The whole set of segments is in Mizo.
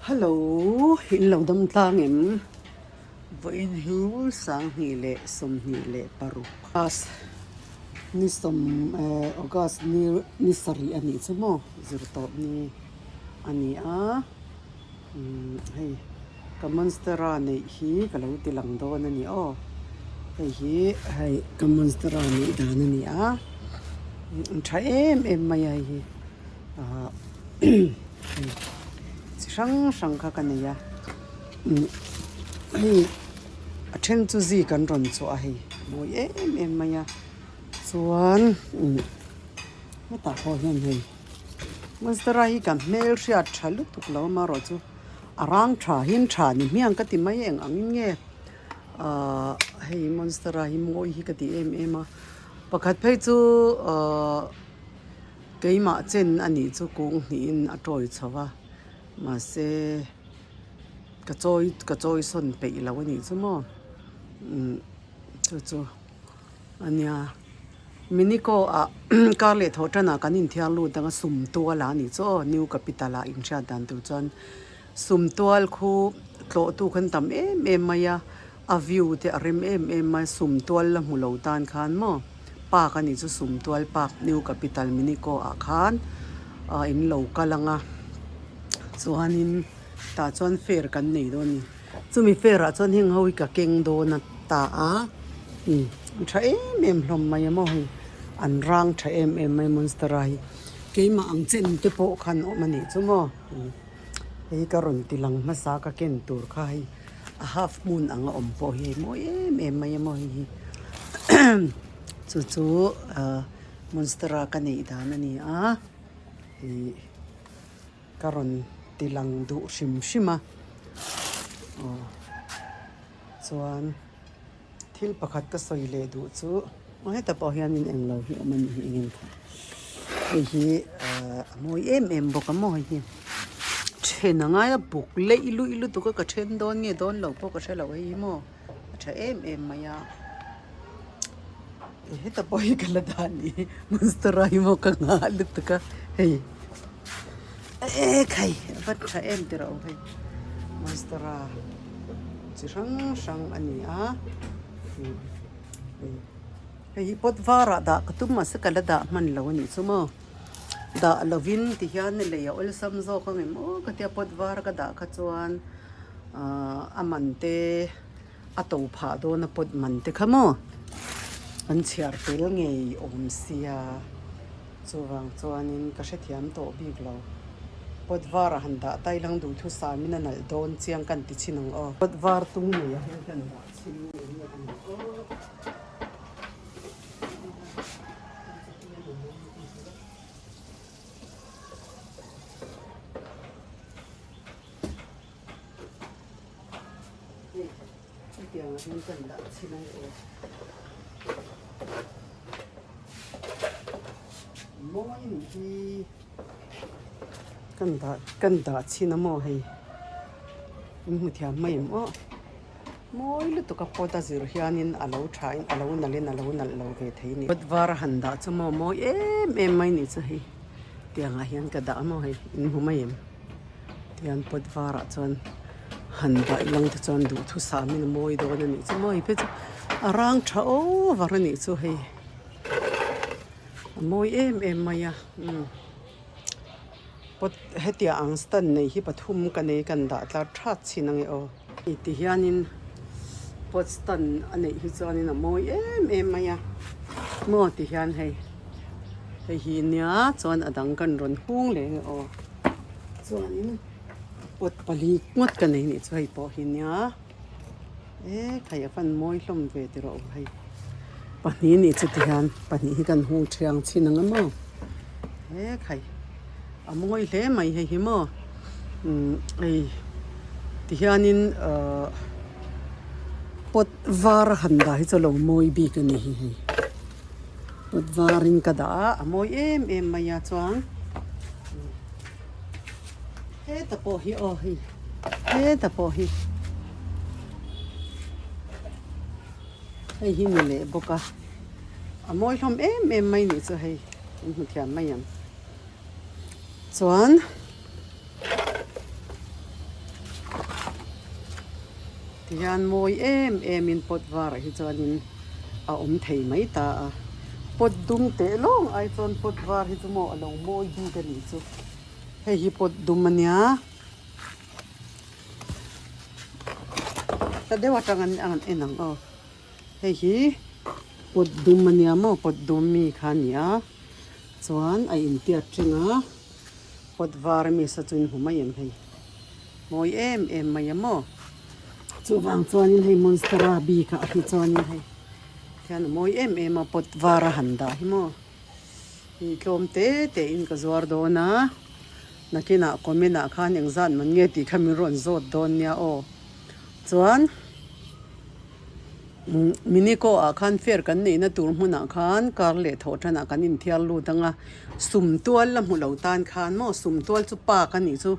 Hello, in lo dam tlang em? Vawiin hi 2026 August ni sawm eh August ni ni sarih a nih chu maw zir tawp ni a ni a umm hei ka monstera neih hi ka lo ti lang dawn a ni aw hei hi hei ka monstera neih dan a ni a tha em em mai a hei hi. Ahh hei chi hrang hrang kha ka nei a umm hei a then chu zik an rawn chhuah a hei mawi em em mai a chuan umm hetah pawh hian hei monstera hi ka hmel hriat tha lutuk lo amaherawh chu a rang tha hi an tha ni hmiang ka ti mai eng angin nge ahh hei monstera hi mawi hi ka ti em em a pakhat phei chu ahh. Keimah chen a nih chu kung hnihin a tawi chho a, mahse ka chawi ka chawi sawn peih lo a nih chu maw umm chu chu a nia Minico ah kar leh thawh tanah kan inthiar lut ang a sum tual ah a nih chu aw New Capital ah inhriat dan tur chuan sum tual khu tlawh tu khan tam em em mai a. A view te a rem em em mai, sum tual la hmu lo tan khan maw park a nih chu sum tual park new capital minico ah khan ah in lo kal ang a chuanin tah chuan fair kan nei dawn a ni chumi fair ah chuan heng ho hi ka keng dawn a ta a umm a tha em em hlawm mai a maw hei an rang tha em em mai monstera hi keimah ang chen te pawh khan awm a nih chu maw. Hei ka rawn ti lang hmasa ka ken tur kha hei a half moon ang a awm pawh hi hei mawi em em mai a maw hei hi chu chu ahh monstera ka neih dan a ni a ih ka rawn ti lang duh hrim hrim a aw chuan. Thil pakhat ka sawi leh duh chu aw hetah pawh hianin englo hi awm a ni hi engin kha hei hi ahh a mawi em em bawk a maw hei hi then a ngai a buk leih luih lutuk a ka then dawn nge dawn lo pawh ka hre lo hei hi maw a tha em em mai a hetah pawh hi ka la dah ni monstera hi maw ka nghah lutuk a hei. E khai a va tha em ti rawh hei monstera chi hrang hrang a ni a hei hi pot varah dah ka tum mahse ka la dah hman lo a nih chu maw dah lovin ti hian lei a awlsam zawk ang em aw ka tia pot var ka dah kha chuan ahh a man te a to phah dawn a pot man te kha maw an chhiar fel ngei awm sia. Chuvang chuanin ka hrethiam tawh bik lo. Pot var a han dah tai lang duh thu samin a nalh dawn chiang kan ti chhin ang aw. Pot var tung nei ah hian kan dah chhin ngei nge a ni aw. Hei hetiang ah hian kan dah chhin ang aw. Mawi a nih hi kan dah kan dah chhin a maw hei in hmu thiam mai em aw mawi lutuk a pot a zir hianin a lo tha in a lo nalh in a lo nalh lo ve thei a ni pot var a han dah chu maw mawi em em mai a nih chu hei tiang ah hian ka dah a maw hei in hmu mai em. Tihian pot varah chuan han daih lang te chuan duhthusam in a mawi dawn a nih chu maw hei phei chu a rang tha over a nih chu hei a mawi em em mai a umm pot hetiang ang stand nei hi pathum ka nei kan dah tlar that chhin ange aw ti hianin pot stand a neih hi chuanin a mawi em em mai a maw ti hian hei hei hi nia chuan a dang kan rawn hung leh ange aw. Chuanin pot pali ngawt ka nei nih chu hei pawh hi nia e khai a fan mawi hlawm ve ti rawh u hei pahnih nih chu tihian pahnih hi kan hung thiang chhin ang a maw e khai a mawi hle mai hei hi maw umm hei tihianin ahh pot var a han dah hi chu a lo mawi bik a ni hi hei. Kut varin ka dah a, a mawi em em mai a chuan heta pawh hi aw hei heta pawh hi hei hi ni leh bawk a a mawi hlawm em em mai nih chu hei in hmu thiam mai ang chuan. Tihian mawi em em in pot varah hi chuanin a awm thei mai ta a, pot dum teh lawng ai chuan pot var hi chu maw a lo mawi bik a nih chu, hei hi pot dum a nia. Ta deuh atang an an en ang aw, hei hi pot dum a nia maw pot dum mi kha a ni a, chuan a intiat thin a, pot var ami sa chu in hmu mai em hei. Mawi em em mai a maw? Chuvang chuanin hei monstera bikah hi chuanin hei khian a mawi em em a pot var a han dah hi maw? Hei tlawm te te in ka zuar dawn a, nakinah comment ah khan engzat man nge tih kha min rawn zawt dawn nia aw. Chuan Minico ah khan fair kan neihna tur hmunah khan kar leh thawh thanah kan inthiar lut ang a, sumtual la hmu lo tan khan maw sumtual chu park a nih chu.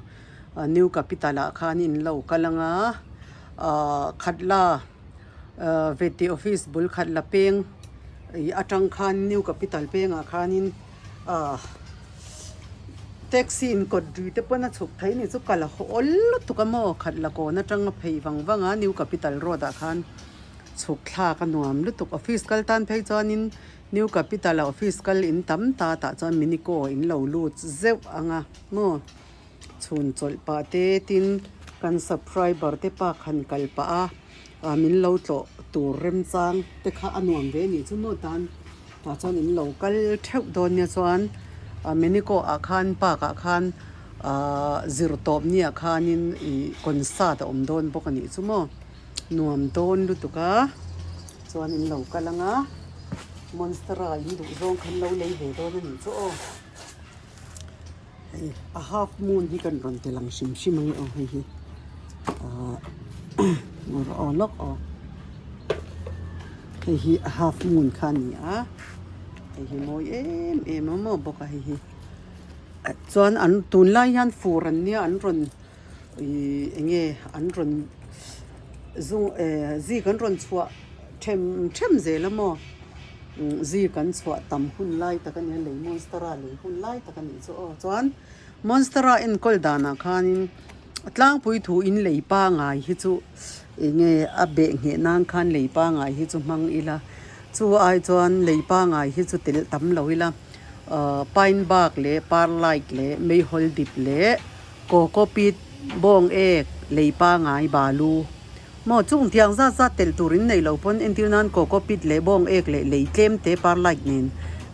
New Capital ah khan in lo kal ang a, ahh Khatla ahh Vety office bul Khatla peng ih atang khan New Capital pengah khanin ahh taxi in kawt ri te pawn a chhuk thei ni chu kal a hawl lutuk a maw Khatla kawn atanga phei vang vang a New Capital road ah khan chhuk thlak a nuam lutuk office kal tan phei chuanin New Capital ah office kal in tam ta tah chuan minico in lo lut zeuh ang a maw. Chhun chawlh pah te tin kan subscriber te pa khan kal pah a, ah min lo tlawh tur remchang te kha a nuam ve nih chu maw tan tah chuan in lo kal theuh dawn nia chuan ah Menico ah khan park ah khan ah zir tawp nia khanin ih concert a awm dawn bawk a nih chu maw nuam dawn lutuk a chuan in lo kal ang a monstera in duh zawng khan lo lei ve dawn a nih chu aw. Hei a half moon hi kan rawn ti lang hrim hrim ang e aw hei hi ahh aw lawk aw hei hi a half moon kha a ni a hei hi mawi em em a maw bawk a hei hi chuan an tunlai hian fur an nia an rawn ihh eng nge an rawn zung ehh zik an rawn chhuah them them zel a maw. Zi kan chhuah tam hun lai tak a nia lei monstera lei hun lai tak a nih chu aw chuan monstera enkawl danah khanin tlangpui thu in lei pangai hi chu eng nge a beh ngheh nan khan lei pangai hi chu hmang ila chu ai chuan lei pangai hi chu telh tam lo ila ahh pine bark leh perlite leh meihawl dip leh cocopeat bawng ek lei pangai balu. Maw chung tiang zat zat telh tur in nei lo pawn entir nan coco pit leh bawng ek leh lei tlem te perlite nen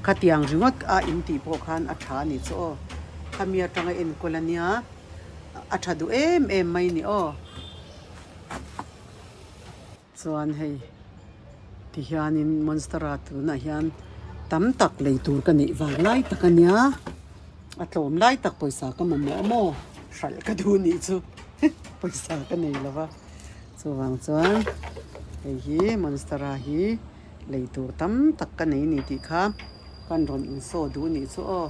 khatiang ringawt a in tih pawh khan a tha a nih chu aw. Khami atanga enkawl a nia a tha duh em em mai ni aw. Chuan hei tihianin monstera tunah hian tam tak lei tur ka neih vang lai tak a nia a tlawm lai tak pawisa ka mamawh a maw hralh ka duh nih chu. Pawisa ka nei lo va, chuvang chuan hei hi monstera hi lei tur tam tak ka nei ni tih kha kan rawn insaw duh nih chu aw.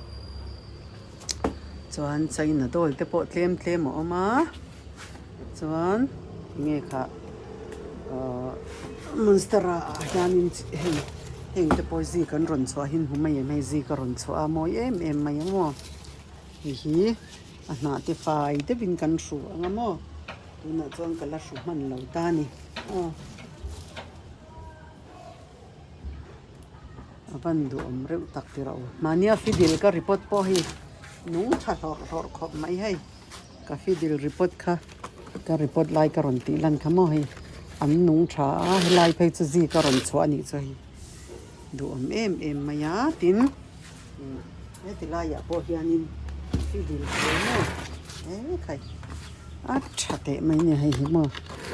Chuan china doll te pawh tlem tlem a awm a, chuan enge khah ahh monstera ah hianin hei heng te pawh zik an rawn chhuah hi hmu mai em hei zik a rawn chhuah a mawi em em mai ang aw hei hi. A hnah te fai deuhin kan hru ang a maw tunah chuan ka la hru hman lo ta a ni aw a van duhawm reuh tak tir a aw mahnia fidil ka report pawh hi nung tha hlawrh hlawrh khawp mai hei ka fidil report kha ka report lai ka rawn tih lan kha maw hei an nung tha a helai phei chu zik a rawn chhuah a nih chu hei duhawm em em mai a tin. Heti laiah pawh hianin i dil thei maw he khai a tha teh mai nia hei hi maw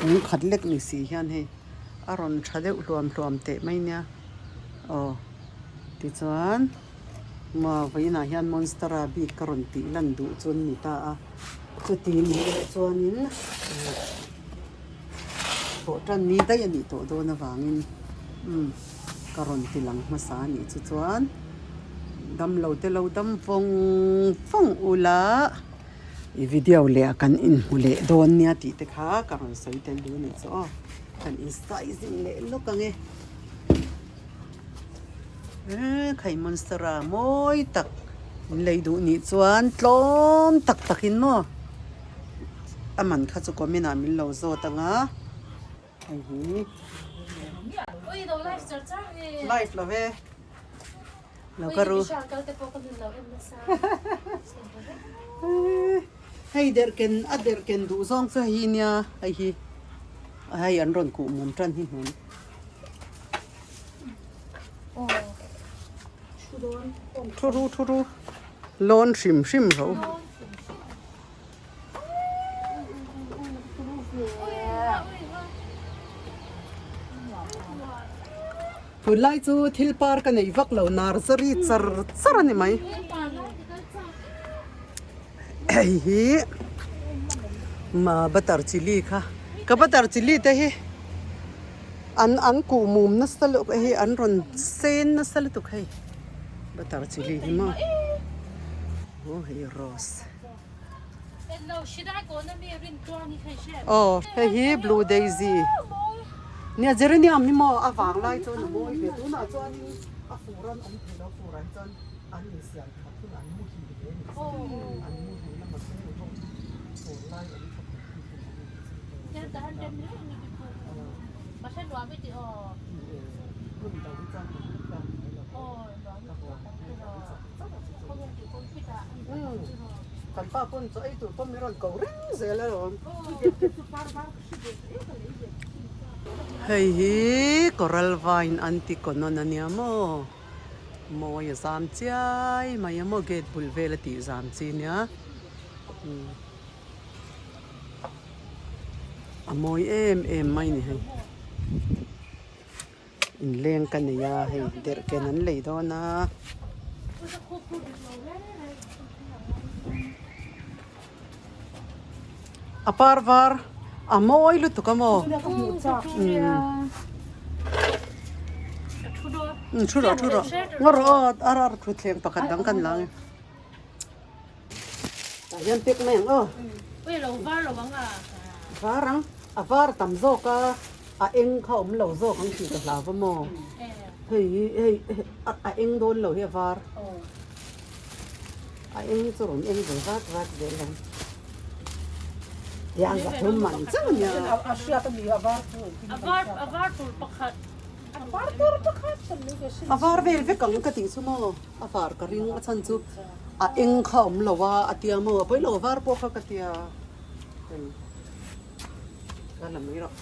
lung khat lek ni si hian hei a rawn tha deuh hluam hluam teh mai nia aw tichuan maw vawiinah hian monstera bik ka rawn tih lan duh chu an ni ta a chuti nih leh chuanin thawh tan ni daih a nih tawh dawn avangin umm ka rawn ti lang hmasa a nih chu chuan damlo te lo dam vawng vawng ula i video leh ah kan inhmu leh dawn nia tih te kha ka rawn sawi tel duh a nih chu aw kan in sizing leh lawk ang e eee khai monstera mawi tak in lei duh nih chuan tlawm tak tak in maw a man kha chu comment ah min lo zawt ang a. Hei hi live lo ve lo ka ru. Hei derhken a derhken duh zawng chu hei hi nia hei hi hei an rawn kuh mum tan hi hmun. Thu ru thu ru lawn hrim hrim ro. Tunlai chu thil par ka nei vak lo nursery char char a ni mai. Hei hi butter chilli kha ka butter chilli te hi an an kuh mum nasa lutuk hei an rawn sen nasa lutuk hei butter chilli hi maw aw hei rose. Aw hei hi blue daisy nia geranium hi maw a vang lai chuan a mawi ve tunah chuanin a fur an awm thei lo fur ah hi chuan an insiam that hun an muhil ve a ni an muhil lama chu hei pawh fur lai awm tha thei hi hun an hun dang hi chuan an tlang mai lo ka huan hi an chak chak a chu chu. Kan pa pawn chaw ei tur pawh min rawn ko reng zel alawm. Hei hi coral vine anti-conon a nia maw? Mawi a zam chiai mai a maw gate bul vel a tih zam chi nia. A mawi em em mai ni hei. Inleng ka nei a hei derhken an lei dawn a. A par var a mawi lutuk a maw? Umm thu rawh thu rawh ngaw rawh aw ar ar thutthleng pakhat dang kan la ang e. Tah hian pek mai ang aw. Var ang a var tam zawk a a eng kha awm lo zawk ang tih ka hlau va maw hei hi hei a eng dawn lo hi a var a eng chu rawn eng ve vat vat zel ang tiang ka thum man chauh a nia. A var vel vek ang ka tih chu maw. A var ka ring a chhan chu a eng kha awm lo a a tia maw a pawi lo var pawh kha ka tia hei ka la mai rawh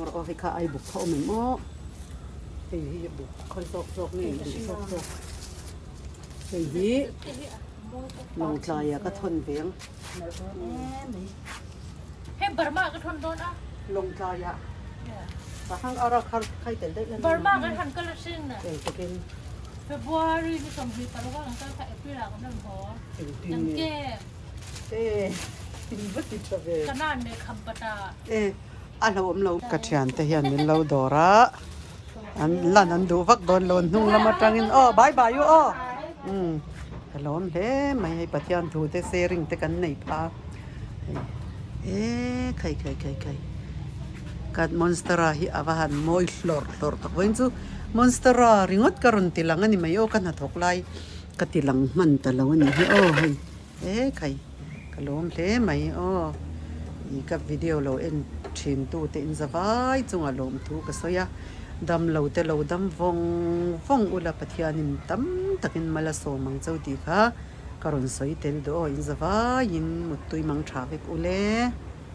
rawh aw hei kha ai buk kha awm em aw hei hi buk khawi zawk zawk nge in duh zawk zawk hei hi lawngtlai ah ka thawn ve ang Hei Burma ka thawn dawn a lawngtlai ah ka hang ara khar khai tel daih la Burma kan han kal asin engtakin February ni 25 kan kal kha April ah kan rawn haw engtin nge e in va ti tha ve Kanan leh Khampata e a hlauhawm lo ka thiante hian min lo dawr a an lan an duh vak dawn lo an hnung lam atangin aw bye bye u aw umm ka lawm hle mai hei Pathian thu te sharing te kan nei pha hei e khai khai khai khai kat monstera hi a va han mawi hlawrh hlawrh tak vawiin chu monstera ringawt ka rawn ti lang a ni mai aw ka hnathawk lai ka ti lang hman ta lo a ni hi aw hei e khai ka lawm hle mai aw ih ka video lo en thin tu te in zavai chungah lawmthu ka sawi a dam lo te lo dam vawng vawng ula Pathianin tam takin mal a sawm ang chauh tih kha ka rawn sawi tel duh aw in zavaiin muttui mang tha vek ule.